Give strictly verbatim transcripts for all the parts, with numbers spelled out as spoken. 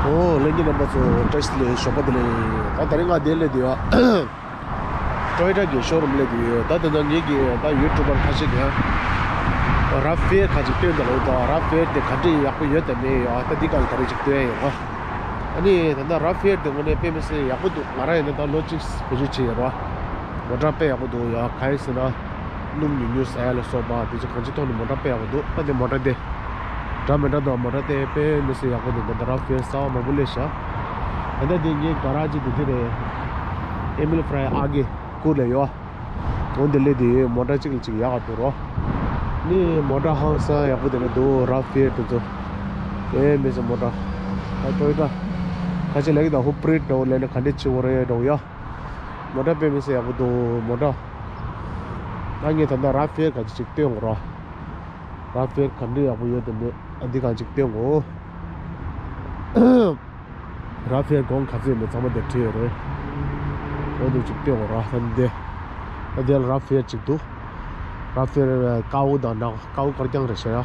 ཨོ་ལྷན་རྒྱས་རྣམ་པ་ཚོ་བཀྲ་ཤིས་བདེ་ལེགས། ཞོགས་པ་བདེ་ལེགས། ད་དེ་རིང་ང་འདིར་སླེབས་བསྡད་ཡོད། Toyota གི་ཤོ་རུམ་སླེབས་བསྡད་ཡོད། ད་དེ་ན་ངེད་ཀྱི་ད་ཡུ་ཊུབ་པར་ཁ་ཤས་ཀྱིས་ར་ཕེར་ཁ་ཅིག་སྟོན་དང་ལོ། ད་ར་ཕེར་དེ་ག་འདྲ་ཡག་པོ་ཡོད་དམ་མེད་ཡོད། ད་འདི་ག་ལ་ད་རེས་ཅིག་སྟོན་ཡོད་རོ། ཨ་ནི་ད་ལྟ་ར་ཕེར་དེ་དངོས་གནས་དཔེ་མི་སྲིད་ཡག་པོ་འདུག་ང་རང་ཡིན་ན་ད་ལོ་གཅིག་བེད་སྤྱོད་བྱས་ཡོད་རོ། མོ་ཊ་དཔེ་ཡག་པོ་འདུག་ཡ། གང་ཡིན་ཟེར་ན་སྣུམ་ཉུང་ཉུང་ཟ་ཡ་ལ་སོགས་པ་དེ་ཚོ་གང་ཅིའི་ཐོག་ནས་མོ་ཊ་དཔེ་ཡག་པོ་འདུག་ད་དེ་མོ་ཊ་དེ་འདྲ་མི་འདྲ་འདུག་མོ་ཊ་དེ་དཔེ་མི་སྲིད་ཡག་པོ་འདུག་ད་ལྟ་ར་ཕེར་གསར་པ་མང་པོ་སླེབས་ཤག་ད་ལྟ་དེ་ངའི་ག་ར་ཇི་དེ་དེ་རེད། ཨེ་མིལ་ཕ་རའི་ཨ་གི་སྐོར་ལ་ཡོད། འོ་འདི་སླེབས་དེ་མོ་ཊ་གཅིག་ལ་གཅིག་ཡག་ག་འདུག་རོ། ནི་མོ་ཊ་ཧང་སང་ཡག་པོ་དེ་འདྲ་འདུག་ར་ཕེར་དེ་ཚོ། དེ་མི་ཚེ་མོ་ཊ། ད་ཊོ་ཡོ་ཊ། ཁ་ཆེ་ལེགས་དང་ཧུ་པི་རིད་འདྲ་བོ་ལེན་ན་ག་འདྲ་ཆེ་བོ་རེད་འདྲ་བོ་ཡ། མོ་ཊ་དཔེ་མི་ཚེ་ཡག་པོ་འདུག་མོ་ཊ། ད་ངས་ད་ལྟ་ར་ཕེར་ག་ཅིག་ཅིག་སྟོན་དགོས་རོ། ར་ཕེར་ག་འདྲ་ཡག་པོ་ཡོད་དེ་མེད་ཨ་འདི་ག་ཅིག་སྟོན་དགོས། ར་ཕེར་གོང་ག་ཚོད་ཡོད་མེད་ཚང་མ་དེ་བྲིས་ཡོད་རེད། འོ་དེ་ཅིག་སྟོན་དགོས་ར་ད་འདི། ད་དེ་ལ་ར་ཕེར་ཅིག་འདུག་ར་ཕེར་ཀའུ་དང་འདྲ་ཀའུ་དཀར་རྐྱང་རེད་ཤག་ཡ།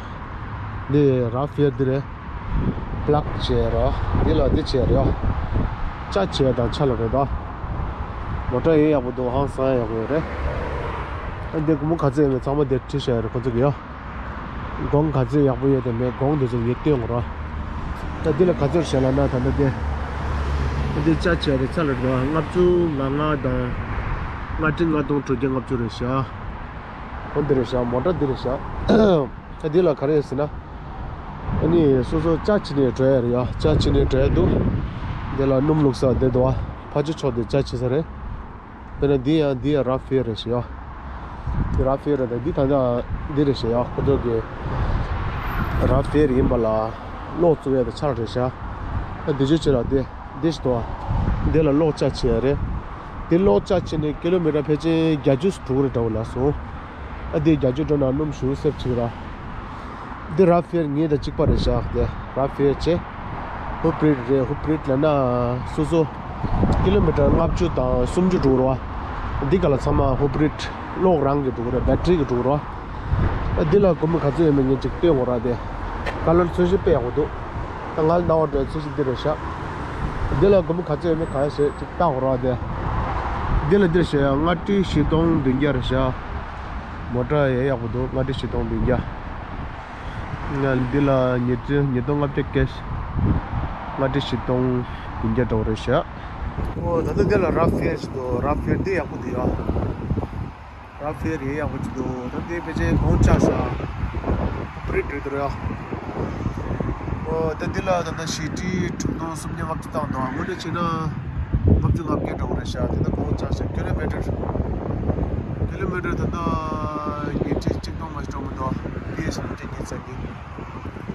འདི་ར་ཕེར་འདི་རེད། པ་ལག་བྱས་ར། འདི་ལ་འདི་བྱས་ར་ཡ། ཅ་བྱས་དང་ཆ་ལ་རེད་ད། མོ་ཊ་ཡིན་ཡག་པོ་འདུག་ཧང་སང་ཡག་པོ་ཡོད་རེད། ཨ་འདི་སྒོར་མོ་ག་ཚོད་ཡོད་མེད་ཚང་མ་འདིར་བྲིས་བཞག་ཡོད་རེད་ཁོ་ཚོ་གི་ཡ། གོང་ག་ཚོད་ཡག་པོ་ཡོད་དམ་མེད་གོང་འདི་ཚོ་ངས་སྟོན་དགོས་ར། ད་འདི་ལ་ག་ཚོད་བྱས་ལབ་ན་ད་ལྟ་འདི། ད་འདི་ཅ་བྱས་རེད་ཆ་ལ་རེད་ལྔ་བཅུ་ང་ལྔ་དང་། ལྔ་ཁྲི་ལྔ་སྟོང་དྲུག་བརྒྱ་ལྔ་བཅུ་རེད་ཤག་འོ་འདི་རེད་ཤག་མོ་ཊ་འདི་རེད་ཤག་ད་འདི་ལ་ག་རེ་ཡོད་ཟེར་ན། ཨ་ནི་སོ་སོ་ཅ་བྱས་ནས་འགྲོ་ཡ་རེད་ཡ། ཅ་བྱས་ནས་འགྲོ་ཡ་འདུག་འདི་ལ་སྣུམ་བླུགས་ས་འདི་འདུག་ཨ། ཕར་ཕྱོགས་ཕྱོགས་འདི་ཅ་བྱེད་ས་རེད། དཔེར་ན་འདི་ཡང་འདི་ཡང་ར་ཕེར་རེད་ཤག་ཡ། འདི་ར་ཕེར་རེད་ད་འདི་ད་ལྟ་འདི་རེད་ཤག་ཡ། ཁོ་ཚོ་གི་ར་ཕེར་ཡིན་པ་ལ་གློག་བཙུགས་ཡ་ད་ཆ་རེད་ཤག་ད་འདི་ཅོ་ཅེ་ལ་འདི་འདི་ཞིག་འདུག་ཨ། འདི་ལ་གློག་ཅ་བྱེད་ཡ་རེད། འདི་གློག་ཅ་བྱེད་ནས་ཀི་ལོ་མི་ཊར་ཕལ་ཆེར་བརྒྱད་ཅུ་འགྲོ་གི་རེད་འདྲ་བོ་ལ་སོང་། ཨ་དེ་རྒྱ་ཇུ་འགྲོ་ན་སྣུམ་ཞུ་སེབ་ཅིག་ར། འདི་ར་ཕེར་ངེད་དང་གཅིག་པ་རེད་ཤག་དེ་ར་ཕེར་ཆེ། ཧུ་པི་རིད་རེད། ཧུ་པི་རིད་ལབ་ན་སོ་སོ་ཀི་ལོ་མི་ཊར་ལྔ་བཅུ་དང་སུམ་ཅུ་འགྲོ་ར། འདི་ག་ལ་ཚང་མ་ཧུ་པི་རིད་གློག་རང་གི་འགྲོ་གི་རེད། བེ་ཊི་རི་གི་འགྲོ་གི་ར། ཨ་འདི་ལ་སྒོར་མོ་ག་ཚོད་ཡོད་མེད་ངས་ཅིག་སྟོན་དགོས་ར་དེ། ཀ་ལར་ཚོན་ཞིབ་དཔེ་ཡག་པོ་འདུག་ད་ང་ལ་ན་བ་འདྲ་ཚོན་ཞིབ་འདི་རེད་ཤག་འདི་ལ་སྒོར་མོ་ག་ཚོད་ཡོད་མེད་ག་ཡ་ཞེས་ཅིག་བལྟ་དགོས་ར་དེ། འདི་ལ་འདིར་ཞེས་ཡ་ལྔ་ཁྲི་བཞི་སྟོང་བདུན་བརྒྱ་རེད་ཤག་མོ་ཊ་ཡ་ཡག་པོ་འདུག་ལྔ་ཁྲི་བཞི་སྟོང་བདུན་བརྒྱ། ང་འདི་ལ་ཉིས་ཁྲི་ཉིས་སྟོང་ལྔ་བརྒྱ་ཀེཤ། ལྔ་ཁྲི་བཞི་སྟོང་བདུན་བརྒྱ་འདྲ་བོ་རེད་ཤག་ཨོ་ད་ལྟ་འདི་ལ་ར་ཕེར་ཞིག་འདུག་ར་ཕེར་འདི་ཡག་པོ་འདུག་ཡ། ར་ཕེར་རེད་ཡག་པོ་ཅིག་འདུག་ད་འདི་ཕལ་ཆེར་གོང་ཆག་ཤག་ཧུ་པི་རིད་རེད་འདུག་ར། ཨོ་ད་འདི་ལ་ད་ལྟ་བཞི་ཁྲི་དྲུག་སྟོང་སུམ་བརྒྱ་ལྔ་བཅུ་བཏང་འདུག་དངོས་གནས་བྱས་ན་ལྔ་བཅུ་ང་བརྒྱད་འདྲ་བོ་རེད་ཤག་ད་ལྟ་གོང་ཆག་ཤག་ཀི་ལོ་མི་ཊར། ཀི་ལོ་མི་ཊར་ད་ལྟ་ཉིས་ཁྲི་གཅིག་སྟོང་མ་ཞིག་འགྲོ་མི་འདུག་འདི་ཡི་ཞིག་ཁྲི་གཉིས་ཙམ་གྱིས།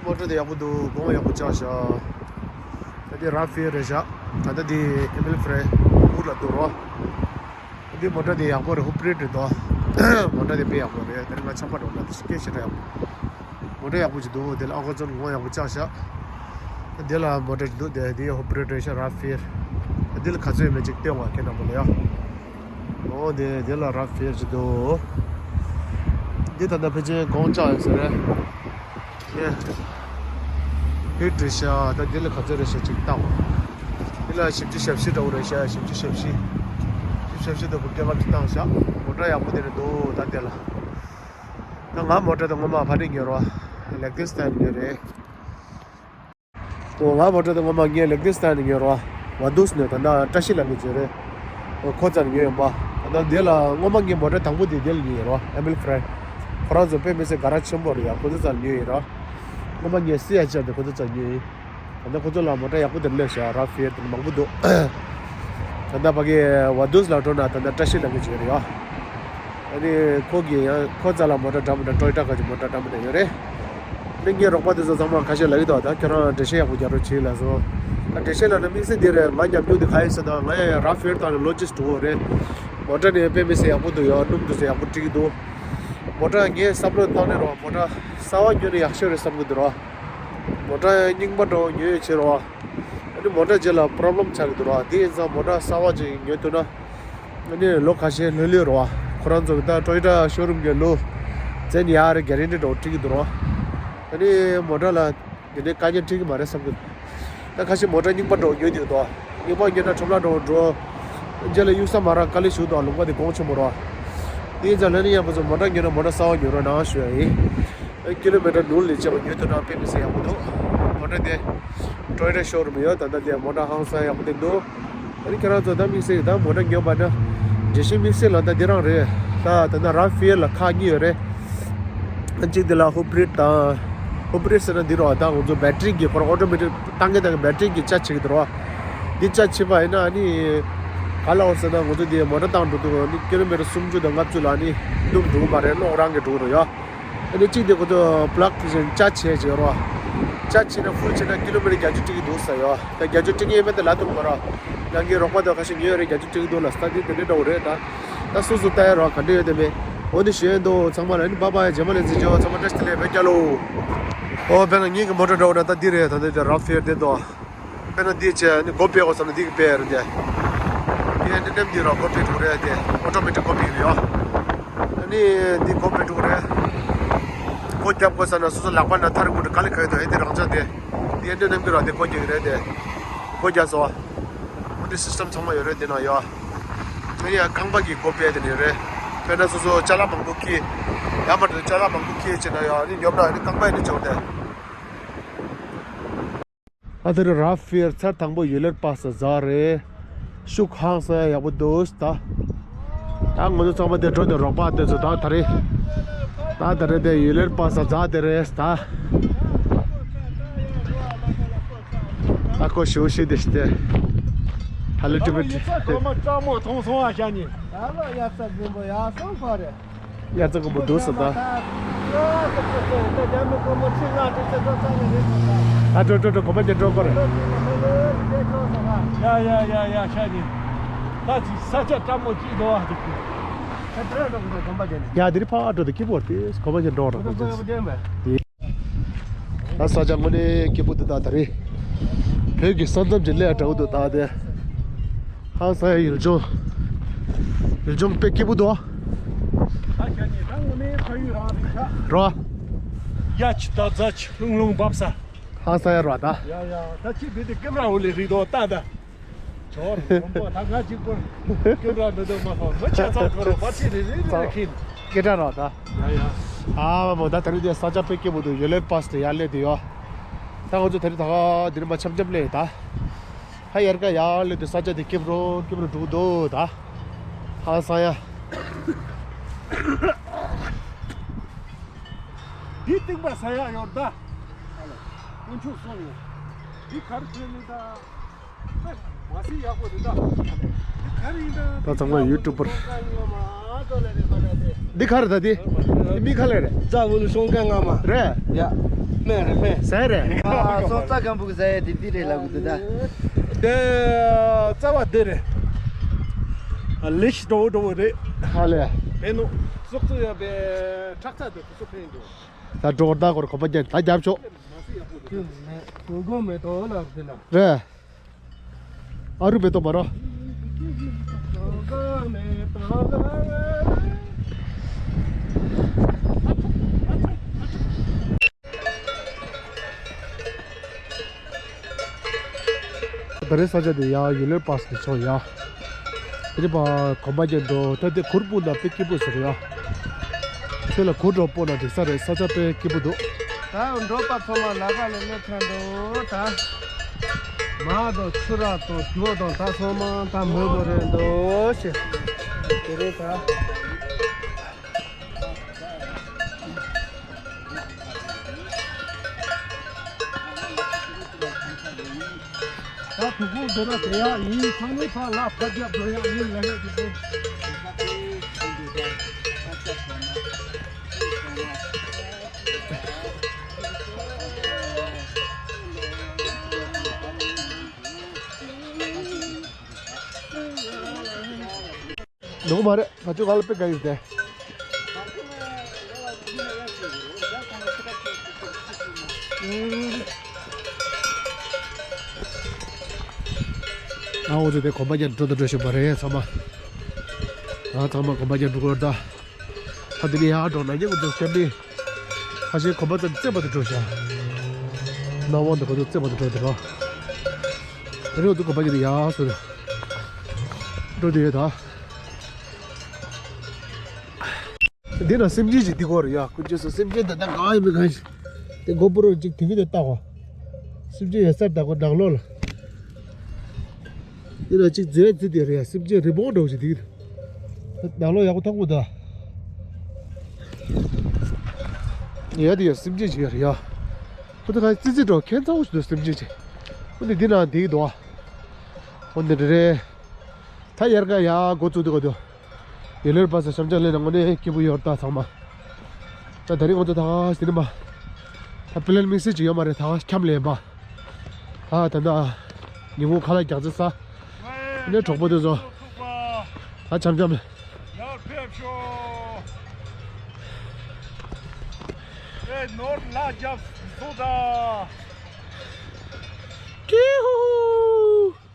མོ་ཊ་དེ་ཡག་པོ་འདུག་གོང་ཡག་པོ་ཆག་ཤག་ད་འདི་ར་ཕེར་རེད་ཤག་ད་ལྟ་འདི་ཨེ་མིལ་ཕ་རའི་སྐོར་ལ་འདུག་རོ། འདི་མོ་ཊ་དེ་ཡག་པོ་རེད། ཧུ་པི་རིད་རེད་དོ། མོ་ཊ་དེ་དཔེ་ཡག་པོ་རེད། དེ་རིང་ང་ཆམ་པ་འགྲོ་ན་དེ་སྐད་ཆ་རེད་ཡག་པོ། མོ་ཊ་ཡག་པོ་ཅིག་འདུག་དེ་ལ་ཨ་ཁོ་ཚོ་ངོ་ཡག་པོ་ཆག་ཤག་དེ་ལ་མོ་ཊ་ཅིག་འདུག་དེ་དེ་ཧུ་པི་རིད་རེད་ཤག་ར་ཕེར། དེ་ལ་ག་ཚོད་ཡོད་མེད་ཅིག་སྟོན་བ་ཁྱེད་རྣམ་པ་ལ་ཡ། འོ་དེ་དེ་ལ་ར་ཕེར་ཅིག་འདུག་འདི་ད་ལྟ་ཕལ་ཆེར་གོང་ཆག་ཡོད་ས་རེད། ཧེ། ཧེ་འདྲ་ཤག་ད་འདི་ལ་ག་ཚོད་རེད་ཤག་ཅིག་བལྟ། འདི་ལ་བཞི་བཅུ་ཞེ་བཞི་འདྲ་བོ་རེད་ཤག་བཞི་བཅུ་ཞེ་བཞི། བཞི་བཅུ་ཞེ་བཞི་དང་དགུ་བརྒྱ་ལྔ་བཅུ་བཏང་ཤག་མོ་ཊ་ཡག་པོ་དེ་རེད་འདུག་ད་འདི་ལ། ད་ང་མོ་ཊ་དེ་སྔོན་མ་ཕ་ནས་ཉོས་རོ། ལེག་ཏིན་སི་ཐན་ཉོས་རེད། ཨོ་ང་མོ་ཊ་དེ་སྔོན་མ་ངས་ལེག་ཏིན་སི་ཐན་ནས་ཉོས་རོ། ཝ་དུས་ནས་ད་ལྟ་བཀྲ་ཤིས་ལགས་ཀྱིས་བྱས་རེད། ཨོ་ཁོ་ཚར་ཉོས་ཡོང་པ། ད་ལྟ་དེ་ལ་སྔོན་མ་ངའི་མོ་ཊ་དང་པོ་དེ་དེ་ལ་ཉོས་ཡོད་རོ། ཨེ་མིལ་ཕ་རའི། ཁོ་རང་ཚོ་དཔེ་མི་སྲིད་ག་ར་ཆེན་པོ་རེད་ཡ། ཁོ་ཚོ་ཚར་ཉོས་ཡིན་རོ། སྔོན་མ་ངས་སི་ཨེཆ་ཨར་དེ་ཁོ་ཚོ་ཚར་ཉོས་ཡིན། ད་ལྟ་ཁོ་ཚོ་ལ་མོ་ཊ་ཡག་པོ་དེ་སླེབས་ཤག་ར་ཕེར་དེ་མང་པོ་འདུག་ད་ལྟ་ཕ་གི་ཝ་དུས་ལ་འགྲོ་ན་ད་ལྟ་བཀྲ་ཤིས་ལགས་ཀྱིས་བྱས་རེད་ཡ། ཨ་ནི་ཁོ་གིས་ཡང་ཁོ་རྩ་ལ་མོ་ཊ་འདྲ་མི་འདྲ་ཊོ་ཡོ་ཊ་ག་ཅིག་མོ་ཊ་འདྲ་མི་འདྲ་ཡོད་རེད། ཨ་ནི་ངའི་རོགས་པ་དེ་ཚོ་ཚང་མ་ཁ་ཤས་ལབ་ཀྱི་འདུག་ད་ཁྱོད་རང་འགྲེལ་བཤད་ཡག་པོ་རྒྱག་རོགས་བྱེད་ལབ་སོང་། ད་འགྲེལ་བཤད་ལབ་ན་དམིགས་བསལ་འདི་རེད། ང་ཉམས་མྱོང་འདི་ག་ཡིན་ཟེར་ན་ང་ཡང་ར་ཕེར་བཏང་ནས་ལོ་གཅིག་འགྲོ་གི་རེད། མོ་ཊ་ནི་དཔེ་མི་སྲིད་ཡག་པོ་འདུག་ཡ། སྣུམ་འདུག་ཟེར་ཡག་པོ་སྤྲད་ཀྱི་འདུག་མོ་ཊ་ངས་བསམ་བློ་བཏང་ནས་རོགས་མོ་ཊ་གསར་པ་ཉོས་ན་ཡག་ཤོས་རེད་བསམ་གྱི་འདུག་ར། མོ་ཊ་རྙིང་པ་འདྲ་བོ་ཉོས་ཡོད་བྱས་རོགས། ཨ་ནི་མོ་ཊ་རྗེས་ལ་པོ་རོབ་ལེམ་ཆགས་ཀྱི་འདུག་ར། དེ་ཡིན་ཙང་མོ་ཊ་གསར་པ་ཅིག་ཉོས་ཐུབ་ན། ཨ་ནི་ལོ་ཁ་ཤས་ལྷོད་ལྷོད་རོ། ཁོ་རང་ཚོ་གི་ད་ཊོ་ཡོ་ཊ་ཤོ་རུམ་གྱི་ལོ་ཙམ་ཡག་རེད། གྷེ་རན་ཊི་འདྲ་བོ་སྤྲད་ཀྱི་འདུག་རོ། ཨ་ནི་མོ་ཊ་ལ་དེ་འདྲའི་དཀའ་ངལ་འཕྲད་ཀྱི་མ་རེད་བསམ་གྱི་འདུག་ད་ཁ་ཤས་མོ་ཊ་རྙིང་པ་འདྲ་བོ་ཉོས་འདུག་དོ། རྙིང་པ་ཉོས་ན་ཁྲོམ་ར་འདྲ་བོ་འགྲོ། རྗེས་ལ་གཡུག་ས་མ་རག་དཀའ་ལས་ཞུ་དོ། ལུང་པ་དེ་གོང་ཆེན་པོ་རོ། དེ་ཡིན་ཙང་ལ་ནི་ཡང་ཁོ་ཚོ་མོ་ཊ་ཉོས་ན་མོ་ཊ་གསར་པ་ཉོ་རོགས་གནང་ཞུ་ཡ་ཡིན། ཀི་ལོ་མི་ཊར་ནུབ་ལ་བྱས་པ་ཉོས་ཐུབ་ན་དཔེ་མི་སྲིད་ཡག་པོ་འདུག་མོ་ཊ་དེ་Toyota showroom ཡོད། ད་ལྟ་དེ་མོ་ཊ་ཧང་སང་ཡག་པོ་དེ་འདུག་ཨ་ནི་ཁྱེད་རང་ཚོ་ད་དམིགས་བསལ་གྱི་ད་མོ་ཊ་ཉོས་པ་ན་རྗེས་ཤུལ་དམིགས་བསལ་ལ་ད་འདི་རང་རེད། ད་ད་ལྟ་རབ་ཧྥི་ཡར་ལ་ཁག་གཉིས་ཡོད་རེད། གཅིག་དེ་ལ་ཧུབ་རིད་དང་། ཧུབ་རིད་ཟེར་ན་འདི་རོ། ད་ང་ཚོ་བེ་ཊི་རི་གི་ཁོ་རང་ཨོ་ཊོ་མེ་ཊིག་བཏང་མཁན་དང་བེ་ཊི་རི་གི་ཅར་བྱེད་ཀྱི་འདུག་རོ། འདི་ཅར་བྱེད་པ་ཡིན་ན་ཨ་ནི་ག་ལ་འོ་ཟེར་ན་ང་ཚོ་འདི་མོ་ཊ་བཏང་འགྲོ་དུས་ཨ་ནི་ཀི་ལོ་མི་ཊར་སུམ་ཅུ་དང་ལྔ་བཅུ་ལ་ཨ་ནི་ནུབ་འགྲོ་གི་མ་རེད། གློག་རང་གིས་འགྲོ་གི་རེད་ཡ། ཨ་ནི་གཅིག་དེ་ཁོ་ཚོ་པི་ལག་གི་ཅར་བྱས་བྱས་རོ། ཅར་བྱས་ན་ཧྥུལ་བྱས་ན་ཀི་ལོ་མི་ཊར་བརྒྱད་ཅུ་སྤྲད་ཀྱི་འདུག་ཟེར་ཡོད། ད་བརྒྱད་ཅུ་སྤྲད་ཀྱི་ཡོད་མེད་དེ་ལབ་ཐུབ་མ་རེད། ནང་གི་རོགས་པ་དང་ཁ་ཤས་ཉོས་རེད། བརྒྱད་ཅུ་སྤྲད་ཀྱི་འདུག་ལབ་ས་དེ་དེ་འདྲ་འདྲ་བོ་རེད་ད། ད་སོ་སོ་ལྟ་ཡ་རོགས་ག་འདྲ་ཡོད་དེ་མེད། འོ་དེ་ཞུ་ཡ་འདུག་ཚང་མ་ལ་ཨ་ནི་བཱའི་བཱའི། རྗེས་མ་ལ་མཇལ་ཆོག་ཚང་མ་བཀྲ་ཤིས་བདེ་ལེགས། བོད་རྒྱལ་ལོ། ཨོ་དཔེར་ན་ངེད་ཀྱི་མོ་ཊ་འདྲ་བོ་ན་ད་འདི་རེད། ད་འདི་རབ་ཧྥི་ཡར་དེ་འདུག་དཔེར་ན་འདི་བྱས་ནི་སྒོ་ཕྱེ་དགོས་བསམ་ན་འདི་གིས་ཕྱེ་རེད་དེ། འདི་འདི་ནེམ་འདི་ར་སྒོ་ཕྱེ་འགྲོ་གི་རེད་དེ། ཨོ་ཊོ་མེ་ཊིག་སྒོ་ཕྱེ་གི་རེད་ཡ། ཨ་ནི་འདི་སྒོ་ཕྱེ་འགྲོ་གི་རེད། སྒོ་རྒྱབ་དགོས་བསམ་ན་སོ་སོ་ལག་པ་ན་ཐར་དགོས་འདྲ་ག་ལེ་ག་ཡོད་དོ། ཨེ་འདི་རང་འཇགས་དེ། འདི་འདི་ནེམ་གི་ར་དེ་སྒོ་རྒྱག་གི་རེད་དེ། སྒོ་རྒྱག་སོང་། འོ་འདི་སི་སི་ཊམ་ཚང་མ་ཡོད་རེད་དེ་ན་ཡ། ཨ་ནི་ཡ་རྐང་པ་གི་སྒོ་ཕྱེ་དེ་ནི་རེད། དཔེར་ན་སོ་སོ་ཅ་ལག་མང་པོ་འཁྱེར། ཡར་མར་དུ་ཅ་ལག་མང་པོ་འཁྱེར་བྱས་ན་ཡ། ཨ་ནི་ཉོབ་ན་ཨ་ནི་རྐང་པ་ཡིན་ན་ཆོག་དེ། ཨ་དེ་རུ་རབ་ཧྥི་ཡར་ཚར་དང་པོ་ཡུ་ལེར་པ་སི་ཟ་རེད། ཤུགས་ཧང་སང་ཡག་པོ་འདུག་ད། ད་ང་ཚོ་ཚང་མ་དེ་འགྲོ་དེ་རོགས་པ་དེ་ཚོ་ད་ད་རེས། ད་ད་རེས་དེ་ཡུ་ལེར་པ་སི་ཟ་དེ་རེད་ད། ད་ཁོ་ཞུ་ཤི་དེ་ཤི་དེ། ཧ་ལས་ཀྲི་བི་ཀྲི། ཡིག་ཚགས་གོང་མ་སྤྲང་མོ་མཐོང་སོང་ཨ་ཤ་ཉི། ད་ལོ་ཡ་ཚ་དགོན་པོ་ཡག་སོང་ཁོ་རེད། དབྱར་རྩྭ་དགུན་འབུ་འདུག་ཟེར་ད། ཨ་འགྲོ་འགྲོ་འགྲོ། གོམ་པ་ཅན་འགྲོ་དགོས་རེད། ཡ་ཡ་ཡ་ཡ། ཤ་ནི། ད་ཅི་ས་ཆ་སྤྲ་མོ་ཅིག་འདུག་ཨ། ཡ་དེ་རི་ཕ་འགྲོ་དེ་སྐྱིད་པོ་དེ་གོམ་པ་ཅན་འགྲོ་ར། ད་ས་ཆ་དངོས་གནས་སྐྱིད་པོ་འདུག་ད་ད་རེས། བོད་ཀྱི་ས་མཚམས་ཀྱི་ཀླད་འདྲ་བོ་འདུག་ད་དེ། ཧང་སང་ཡ་ཡུལ་ལྗོངས། ཡུལ་ལྗོངས་དཔེ་སྐྱིད་པོ་འདུག་ཨ། ད་ཤ་ནི་ད་དངོས་གནས་ཕ་ཡུལ་རང་རེད་ཤག་རོ། ཡ་ཆི་ད་ཛ་ཆི་ལྷུང་ལྷུང་འབབ་ས། ཧང་སང་ཡ་རོ་ད། ཡ་ཡ། ད་ཅི་བི་དེ་ཀེམ་ར་འོ་ལེ་རི་དོ་ད་ད། ཇོར་རོམ་པོ་ད་ང་གཅིག་པོར་ཀེམ་ར་འདི་དོ་མ་ཐོང་མི་ཆ་ཚང་ཐོ་རོ་པ་ཅི་རེ་རེ་རེ་ཁིན། སྐད་གྲགས་རོ་ད། ཡ་ཡ། ཨ་མ་མོ་ད་ད་རེས་དེ་ས་ཆ་དཔེ་སྐྱིད་པོ་འདུག་ཡུ་ལེར་པ་སི་དེ་ཡར་སླེབས་དེ་ཡོ། ད་ང་ཚོ་ད་རེས་ད་ག་དེ་རིང་མ་འཆམ་འཆམ་སླེབས་ད། ཧ་ཡར་ཀ་ཡར་སླེབས་དུས་ས་ཆ་དེ་སྐྱིད་པོ་སྐྱིད་པོ་འགྲོ་འདུག་ད། ཧང་སང་ཡ། འདི་རྟིང་པ་ས་ཡ་ཡོད་ད། དཀོན་མཆོག་གསུམ་ཡོད། འདི་གར་ཐོན་ནི་ད། མ་སི་ཡག་པོ་རེད་ད། འདི་གར་ཡིན་ད། ད་ཚང་མ་ཡུ་ཊུབ་པར། འདི་ག་རེ་ད་འདི། འདི་མི་ག་ལེ་རེད། རྩ་བུ་ལུ་ཤོང་ཀ་ང་མ། རེད། ཡ། མེ་རེད་མེ། ཟས་རེད། ཨ་སོ་རྩ་སྐམ་པོ་གི་ཟས་ཡ་དེ་འདི་རེད་ལབ་གི་འདུག་ད། དེ་རྩ་བ་འདི་རེད། ལེ་ཤི་འགྲོ་བོ་འགྲོ་བོ་རེད། ཧ་ལས། ཕན་ནོ། ཟོག་རྩུ་ཡོད་པའི་ཁྲག་རྩ་དེ་ཁོ་ཚོ་ཕན་འགྲོ། ད་འགྲོ་ད་གོར་གོམ་པ་རྒྱག་ད་རྒྱབ་ཆོག་གོ་གོ་མེ་ཏོག་ལབ་དེ་ལ། རེད། ཨ་རུ་མེ་ཏོག་མ་རོ། ད་རེས་ས་ཆ་དེ་ཡ་ཡུ་ལེར་པ་སི་དེ་ཆོག་ཡ། དེ་རིང་པ་གོམ་པ་རྒྱག་འགྲོ་ད་དེ་གུར་སྤུ་ན་དཔེ་སྐྱིད་པོ་ཟེར་ཡ། ཁྱོད་ལ་གུར་འགྲོ་སྤོ་ན་འགྲིག་ས་རེད། ས་ཆ་དཔེ་སྐྱིད་པོ་འདུག་ད་འགྲོ་པ་ཚང་མ་ལ་ཁ་ལ་སླེབས་ཚར་འདུག་ད། མ་དང་ཆུ་རགས་དང་རྒྱུ་དང་ད་ཚང་མ་ད་མོས་པོ་རེད་འདུག་ཞེས། དེ་རེད་ད། ད་དུ་གུ་འདི་ལ་དེ་ཡག་ཡིན། ཚང་མས་ཕར་ལ་ཕར་རྒྱབ་འགྲོ་ཡག་ཡིན་ལ་ཧེ་དུ་གུ། ནོར་མ་རེད། ང་ཚོའི་ཁ་ལ་དཔེ་དགའ་ཡོད་དེ། ང་འོ་ཚོ་དེ་གོམ་པ་རྒྱག་འགྲོ་དང་འགྲོ་བཞིན་པ་རེད་ཚང་མ། ང་ཚང་མ་གོམ་པ་རྒྱག་འགྲོ་གི་ཡོད་ད། ད་དེ་ནས་ཡར་འགྲོ་ན་ཉེ་འུ་ཚོ་སྐྱབས་གནས། ཁ་ཤས་གོམ་པ་ཙམ་རྩེ་བ་དུ་འགྲོ་བཞག་ནང་དབང་དུ་ཁོ་ཚོ་རྩེ་བ་དུ་འགྲོ་དེ་རོ། དེ་རིང་འདུག་ག་པ་ཡིན་ཡ་སོ་ད། འགྲོ་དེ་ཡོད་ད། འདི་ན་སེམས་ཅན་ཅིག་འདི་གོ་རེད་ཡ། ཀུན་སྤྱོད་སོ་སེམས་ཅན་ད་ལྟ་གང་ཡིན་མིན་གང་ཡིན། དེ་གོ་པུ་རོ་ཅིག་དེ་གི་དེ་བཏགས་བ། སེམས་ཅན་ཡོད་སར་ད་གོ་ནང་ལོགས་ལ། འདི་ན་ཅིག་མཛེས་མཛེས་དེ་རེད་ཡ། སེམས་ཅན་རི་བོང་འདྲ་བོ་ཞིག་འདི་གི་ནང་ལོགས་ཡག་པོ་མཐོང་གི་འདུག་ད། ཡ་དེ་ཡ་སེམས་ཅན་ཅིག་ཡ་རེད་ཡ། ཁོ་ད་ག་ཙི་ཙི་འགྲོ་ཁྱད་མཚར་བོ་ཞིག་འདུག་སེམས་ཅན་ཅིག་ཁོ་ནི་འདི་ན་འདི་གི་འདུག་ཨ། ཁོ་ནི་རེ་རེ། ད་དབྱར་ཁ་ཡ་འགོ་བཙུགས་འདུག་ག་དུ། ཡུ་ལེར་པ་སོ་ཤམ་ཅང་ལེན་ན་དངོས་གནས་སྐྱིད་པོ་ཡོད་ད་ཚང་མ། ད་དེ་རིང་ང་ཚོ་ད་ཟིན་པ། ད་པི་ལན་དམིགས་བསལ་ཅིག་ཡོད་མ་རེད། ད་འཁྱམ་ལེན་པ། ད་ད་ད། ཉིན་གུང་ཁ་ལག་རྒྱག་རྩི་ས། ནས་གྲོགས་པོ་དེ་ཚོ། ད་འཁྱམ་འཁྱམ། ཡར་ཕེབས་ཤོག་ཨེ་ནོར་ལ་རྒྱབ་བཟོ་ད། ཀི་ཧུ་ཧུ།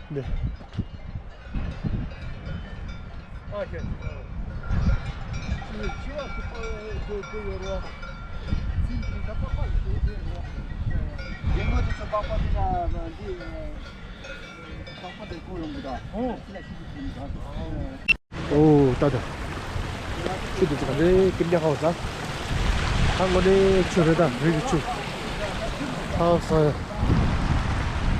ནས། ཨོ་ད་ད། ཆུ་དེ་ཚོ་ག་རེ་ཀིར་ཉག་ཧོ་ད། ད་དངོས་གནས་ཆུ་རེད་ད། རི་གི་ཆུ། ཧང་སང་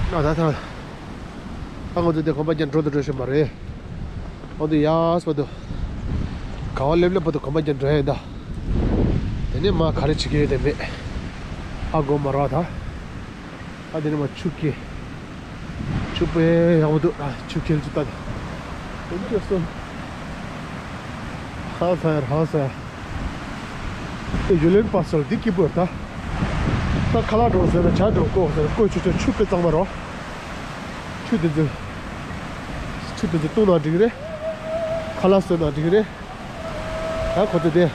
ཡ། ཨ་ད་ད། ད་ང་ཚོ་དེ་གོམ་པ་རྒྱབ་འགྲོ་དུ་འགྲོ་ཤེས་མ་རེད། འོ་དེ་ཡག་པོ་འདུག་ག་བ་ལེབ་ལེབ་པོ་དུ་གོམ་པ་རྒྱབ་འགྲོ་ཡ་ད། དེ་ནས་མ་ག་རེ་བྱེད་ཀྱི་ཡོད་དེ་མེད། ཧ་གོ་མ་ར་ད། ཨ་དེ་ནས་མ་ཆུ་སྐྱེས། ཆུ་དཔེ་ཡག་པོ་འདུག་ཨ་ཆུ་ཁྱེར་ཆུ་ལྟ་ད། དེ་ཆུ་སོ། ཧ་ས་ཡར་ཧ་ས་ཡར། དེ་ཡུ་ལེན་པ་སོར་འདི་སྐྱིད་པོ་ད། ད་ཁ་ལག་འགྲོ་ཟེར་ན་ཇ་འགྲོ་ཀོ་ཟེར་ཀོ་ཆུ་ཆུ་ཆུ་དཔེ་གཙང་མ་རོ། ཆུ་དེ་ཚོ། ཆུ་དེ་ཚོ་བཏུང་ན་འགྲིག་རེད། ཁ་ལག་བཟོས་ན་འགྲིག་རེད། ད་ཁོ་ཚོ་དེ།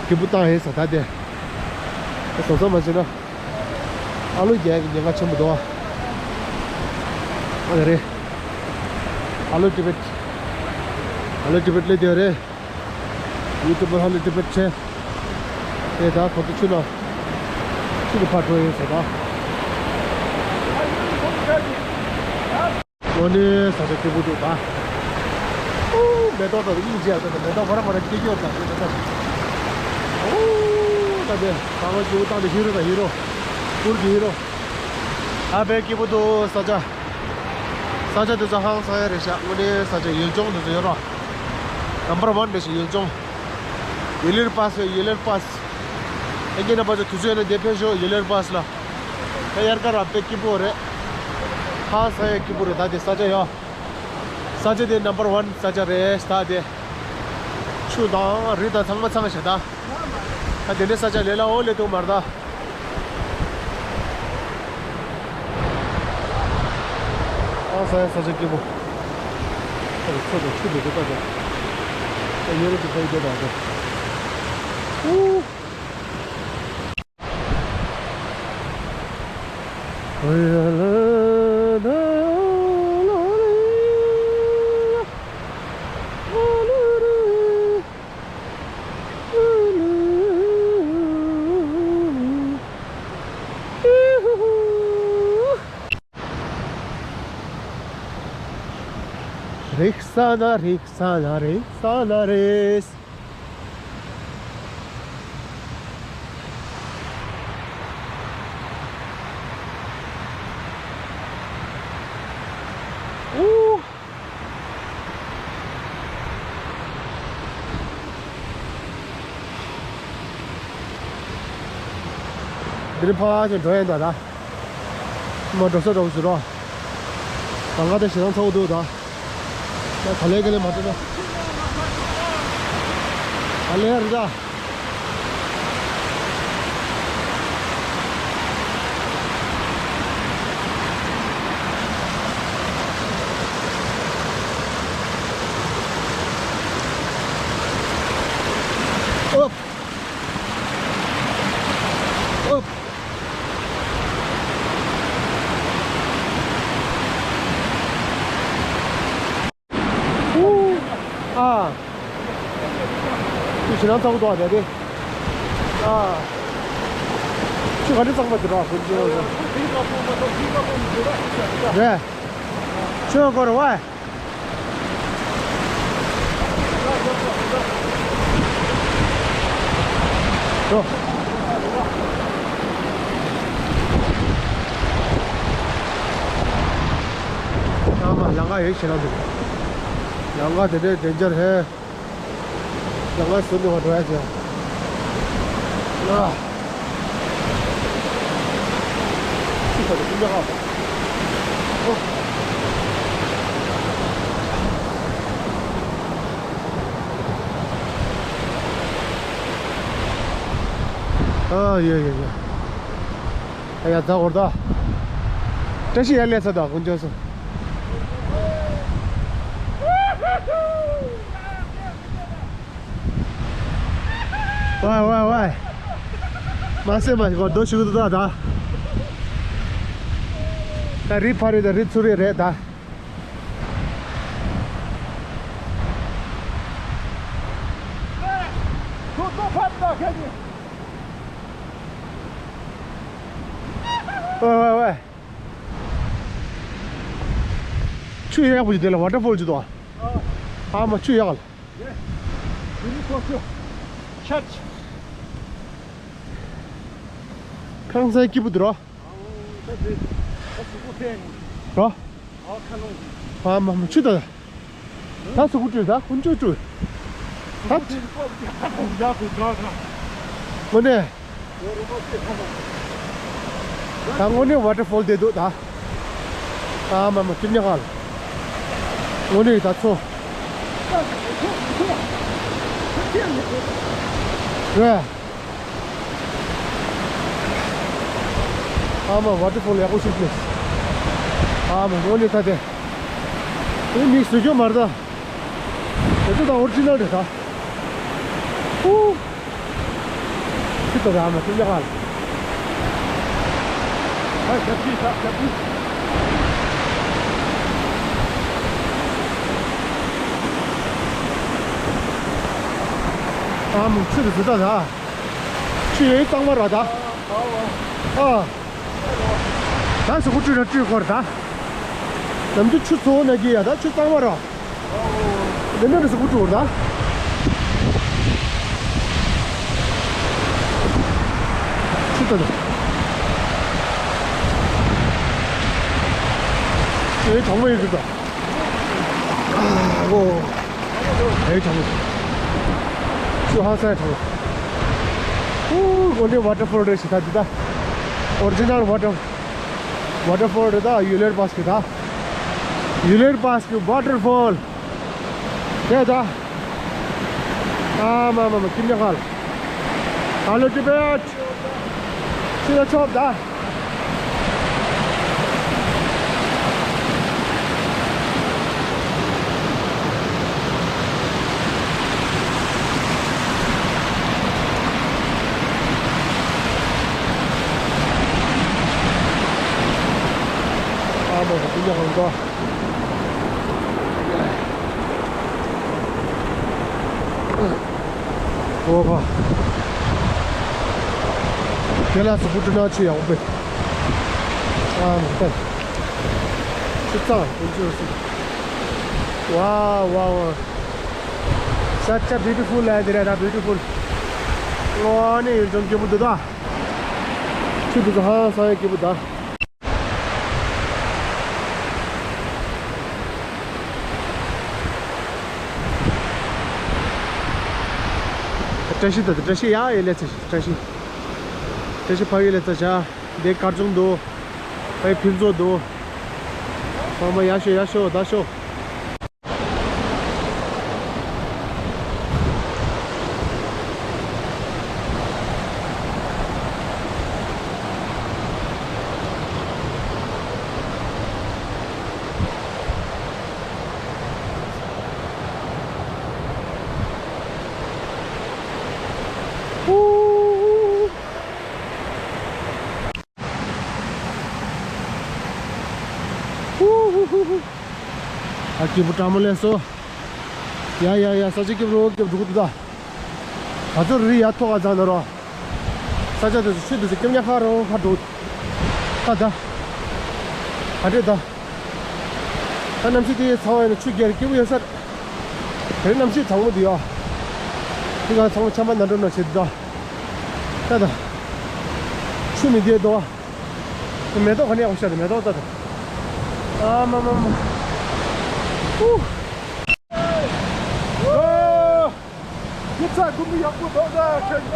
སྐྱིད་པོ་བཏང་ཡིན་ས་ད་དེ། དེ་སོ་སོ་མ་བྱེད་ན། ཨ་ལུ་རྒྱལ་གྱི་ཉེན་ཁ་ཆེན་པོ་འདུག་ཨ། ཨ་ནི་རེད། ཨ་ལུ་ཏི་བེད། ཨ་ལུ་ཏི་བེད་ལས་དེ་རེད། ཡུ་ཊུབ་ཧ་ལུ་ཏི་བེད་ཆེ། དེ་ད་ཁོ་ཚོ་ཆུ་ལ། ཆུ་གི་ཕར་འགྲོ་ཡིན་ས་ད། དངོས་གནས་ས་ཆ་སྐྱིད་པོ་འདུག་ད། ཨོ། མེ་ཏོག་དང་སྙིང་རྗེ་ཡག་ད། མེ་ཏོག་ཁོ་རང་ཁོ་རང་སྐྱེ་རྒྱུ་ད་དེ་ད། ཨོ། ད་དེ་གང་ག་སྐྱིད་པོ་བཏང་དེ་ཧི་རོ་ད་ཧི་རོ། ཀུར་གི་ཧི་རོ། ཨ་དཔེ་སྐྱིད་པོ་འདུག་ས་ཆ། ས་ཆ་དེ་ཚོ་ཧང་སང་ཡ་རེད་ཤག་དངོས་གནས་ས་ཆ་ཡུལ་ལྗོངས་དེ་ཚོ་ཡོད་རོགས། ནམ་བར་ཝན་རེད་ཤག་ཡུལ་ལྗོངས། ཡུ་ལེར་པ་སི་ཡུ་ལེར་པ་སི། ཨེ་ཀྱེ་ན་པ་ཚོ་དུས་ཚོད་ཡོད་ན་དེ་ཕེབས་ཤོག་ཡུ་ལེར་པ་སི་ལ། ད་དབྱར་ཁ་ར་དཔེ་སྐྱིད་པོ་རེད། ཧ་ས་ཡ་སྐྱིད་པོ་རེད་ད་དེ་ས་ཆ་ཡོད། ས་ཆ་དེ་ནམ་བར་ཝན་ས་ཆ་རེད་ད་དེ། ཆུ་དང་རི་དང་ཚང་མ་ཚང་ཤག་ད། ད་དེ་འདྲའི་ས་ཆ་ལས་སླ་བོ་ལས་ཐུབ་མ་རེད་ད། ཨ་ས་ཡ་ས་ཆ་སྐྱིད་པོ། ཨ་ཆུ་དང་ཆུ་དེ་དེ་ད་དེ། ཨ་ཡོད་རེད་དེ་ས་ཡི་དེ་ད་དེ། ཨུ། རིག་ས་ན་རིག་ས་ན་རིག་ས་ན་རེད། ཨུ། འདི་ནི་ཕ་ཅན་འགྲོ་ཡན་ད་ད། མ་འགྲོ་ས་འགྲོ་ཟེར་རོ། ད་ང་ད་ཞེ་སྡང་ཚ་བོ་འདུག་ད། ད་ད་ལས་ག་ལས་མ་འགྲོ་ན། ད་ལས་རེད་ད། ཨོབ། ཨོབ། ཨ། ཁྱོད་ཕྱི་ནང་ཚ་པོ་འདུག་ཨ། དེ་དེ། ཨ། ཁྱོད་ག་འདྲ་ཚ་པོ་འདུག་ར་ཁོ་ཚོ། རེད། ཁྱོད་སྐོར་བ། འགྲོ། ཨ་མ་ལམ་ཁ་ཡོད་ཤེས་ན་འདུག་ལམ་ཁ་དེ་འདྲའི་ཌེན་ཇར་ཧེ། ཡང་ང་ཟུར་ནས་བ་འགྲོ་ཡ་ཅིག་ཨ། ཅི་ཟེར་ཅི་འདྲ་ཨ། ཨ་ཡ་ཡ་ཡ། ཨ་ཡ་ད་འོར་ད། བཀྲ་ཤིས་ཡར་སླེབས་ཚར་ད་དཀོན་མཆོག་གསུམ། ཝའི་ཝའི་ཝའི། མ་སེ་མ་ཞིག་གོ་རྡོ་ཞིག་ཏུ་ད་ད། ད་རི་ཕ་རི་ད་རི་ཚུ་རི་རེད་ད། ཝའི་ཝའི་ཝའི། ཆུ་ཡག་པོ་ཞིག་དེ་ལ་ཝ་ཊར་ཕོལ་ཅིག་འདུག་ཨ་མ་ཆུ་ཡག་ལ། ཁང་སའི་སྐྱིད་པོ་འདུག་རོ། རོ། ཨ་མ་མ་ཆུ་ད། ད་སུ་གུ་བཀྲུས་ད་ཀུན་ཆུ་བཀྲུས། ད། དངོས་གནས། ད་དངོས་གནས་ཝ་ཊར་ཕོལ་དེ་འདུག་ད། ཨ་མ་མ་ཅི་ཉག་ག་ལ། དངོས་གནས་ད་ཚོ། རེད། ཨ་མ་ཝ་ཊར་ཕོལ་ཡག་པོ་ཞིག་བཀྲུས། ཨ་མ་དངོས་གནས་ད་དེ། དེ་མིག་བཟོད་རྒྱུ་མ་རེད་ད། དེ་ཚོ་ད་ཨོ་རི་ཇི་ནལ་རེད་ད། ཧུ། ཁྱི་ད་ད་མ་ཐུབ་ཡག་ག་ལ། ཨ་ཞབས་ཕྱི་ཞབས་ཞབས་ཕྱི། ཨ་མ་ཁྱི་ད་ད་ད། ཆུ་ཡོད་གཙང་མ་ར་ད། ཨ། ད་སུ་གུ་བཀྲུས་ན་བཀྲུས་སྐོར་ད། ནམ་རྒྱུན་ཆུ་ཚོ་ན་གི་ཡ་ད་ཆུ་གཙང་མ་ར། འདི་ནས་རི་སུ་གུ་བཀྲུས་ད། ཆུ་ད་ད། ཆུ་ཡོད་གྲང་མོ་ཡོད་གི་ད། ཨ་ཨོ། ཨེ་གྲང་མོ། ཆུ་ཧ་སང་གྲང་མོ། ཧུ། དངོས་གནས་ཝ་ཊར་ཕོལ་རེད་ཞིག་ད་འདི་ད། ཨོ་རི་ཇི་ནལ་ཝ་ཊར། ཝ་ཊར་ཕོལ་རེད་ད་ཡུ་ལེར་པཱས་ཀྱི་ད། ཡུ་ལེར་པཱས་ཀྱི་ཝ་ཊར་ཕོལ། དེ་ད། ཨ་མ་མ་མ་ཀིམ་ཉ་ཁལ། ཧ་ལོ་ཊི་བེཊ། ཤི་ལ་ཆོབ་ད། ཨ་མ་མ་ཀིམ་ཉ་ཁལ་ད། ཨོ་བ། དེ་ལ་སུ་བུ་ཏྲ་ན་ཆེ་ཡག་པོ། ཨ་མ་ཏན། ཆུ་གཙང་། ཀུན་ཆུ་སི། Wow, wow, wow. Such a beautiful land, there are beautiful. ཨོ་ནི་ཡུལ་ལྗོངས་སྐྱིད་པོ་འདུག་ད། ཆུ་དེ་ཚོ་ཧང་སང་ཡ་སྐྱིད་པོ་ད། བཀྲ་ཤིས་ད་ད། བཀྲ་ཤིས་ཡ་ཡེ་ལེ་ཚེ་བཀྲ་ཤིས། བཀྲ་ཤིས་ཕ་ཡུལ་ལེ་ཚེ་བྱ། འདི་དཀར་ཆུང་འདུག་ཕ་ཡུལ་ཕུན་ཚོགས་འདུག་ཕ་མ་ཡ་ཤོ་ཡ་ཤོ་ད་ཤོ། ཨ་སྐྱིད་པོ་དྲང་མོ་ལས་སོ། ཡ་ཡ་ཡ། ས་ཆ་སྐྱིད་པོ་རོ་སྐྱིད་པོ་འགྲོ་གི་འདུག་ད། ང་ཚོ་རི་ཡ་ཐོག་ག་འཛེགས་ན་རོ། ས་ཆ་དེ་ཚོ་ཆུ་དེ་ཚོ་སྐྱིད་ཉག་ཁ་རོ་ཁ་འགྲོ། ད་ད། ག་འདྲས་ད། ད་གནམ་གཤིས་དེ་ཚ་བ་ཡིན་ན་ཆུ་རྒྱག་སྐྱིད་པོ་ཡོད་ས་རེད། དེ་རིང་གནམ་གཤིས་གྲང་མོ་འདུག་ཡ། དེ་ག་ཚང་མ་ཆམ་པ་ནང་འགྲོ་ན་བྱེད་འདུག་ད། ད་ད། ཆུ་མི་བསྡད་འདུག་ཨ། མེ་ཏོག་ག་ནས་ཡག་པོ་ཤར་རེད། མེ་ཏོག་ལྟ་དང་། ཨ་མ་མ་མ། ཧུ། ཨ། ཡིག་ཚགས་དགུན་གྱི་ཡག་པོ་འདུག་ད་ཁྱེད།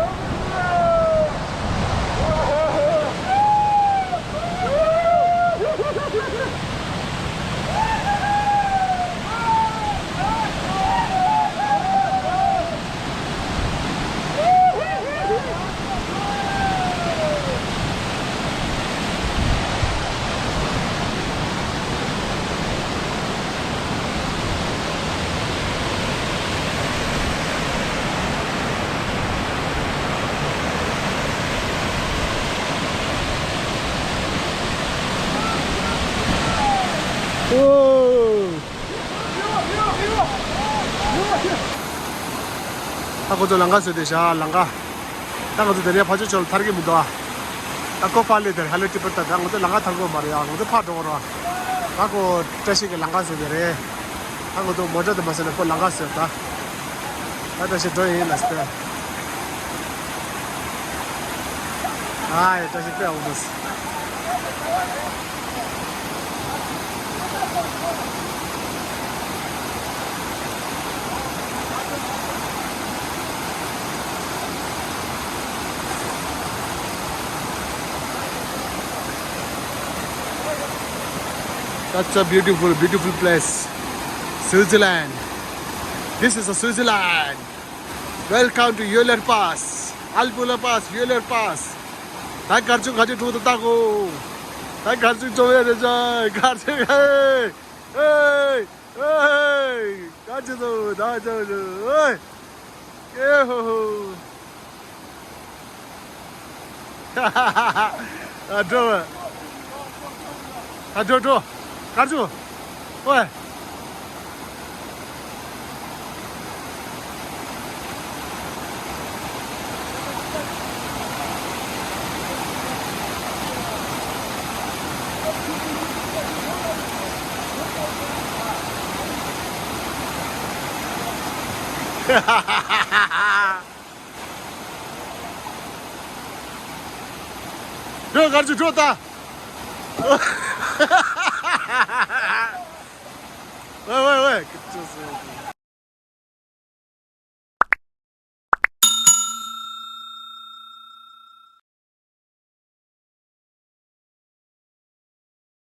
ཨོ། ད་ཁོ་ཚོ་ལམ་ཁ་བཟོས་ཏེ་བཞག་ལམ་ཁ། ད་ང་ཚོ་དེ་ནས་ཕར་ཕྱོགས་ཕྱོགས་ལ་ཐར་གི་མི་འདུག་ཨ། ད་ཁོ་ཕར་སླེབས་དེར་ཧ་ལས་ཏི་པར་ད་ད་ང་ཚོ་ལམ་ཁ་ཐར་དགོས་མ་རེད་ཨ། ང་ཚོ་ཕར་འགྲོ་དགོས་རེད་ཨ། ད་ཁོ་བཀྲ་ཤིས་ཀྱི་ལམ་ཁ་བཟོས་དེ་རེད། ད་ང་ཚོ་མོ་ཊ་དེ་མ་བཟོས་ན་ཁོ་ལམ་ཁ་བཟོས་ད། ད་བཀྲ་ཤིས་འགྲོ་ཡིན་ལ་སྟོན། ཨ་ཡ་བཀྲ་ཤིས་དཔེ་འོང་འདུག That's a beautiful, beautiful place. Switzerland. This is a Switzerland. Welcome to Euler Pass. Albula Pass, Euler Pass. ད་གར་ཆུ་ག་ཆུ་འགྲོ་དུ་ལྟ་གོ། ད་གར་ཆུ་འགྲོ་ཡ་རེད་ཅག་གར་ཆུ་ཧེ། ཧེ། ཧེ། གར་ཆུ་དུ་ད་ཆུ་ཧེ། ཧེ་ཧོ་ཧོ། ཨ་འགྲོ། ཨ་འགྲོ་འགྲོ། གར་ཆུ། ཝེ། འགྲོ་གར་ཆུ་འགྲོ་ད། ཝེ་ཝེ་ཝེ།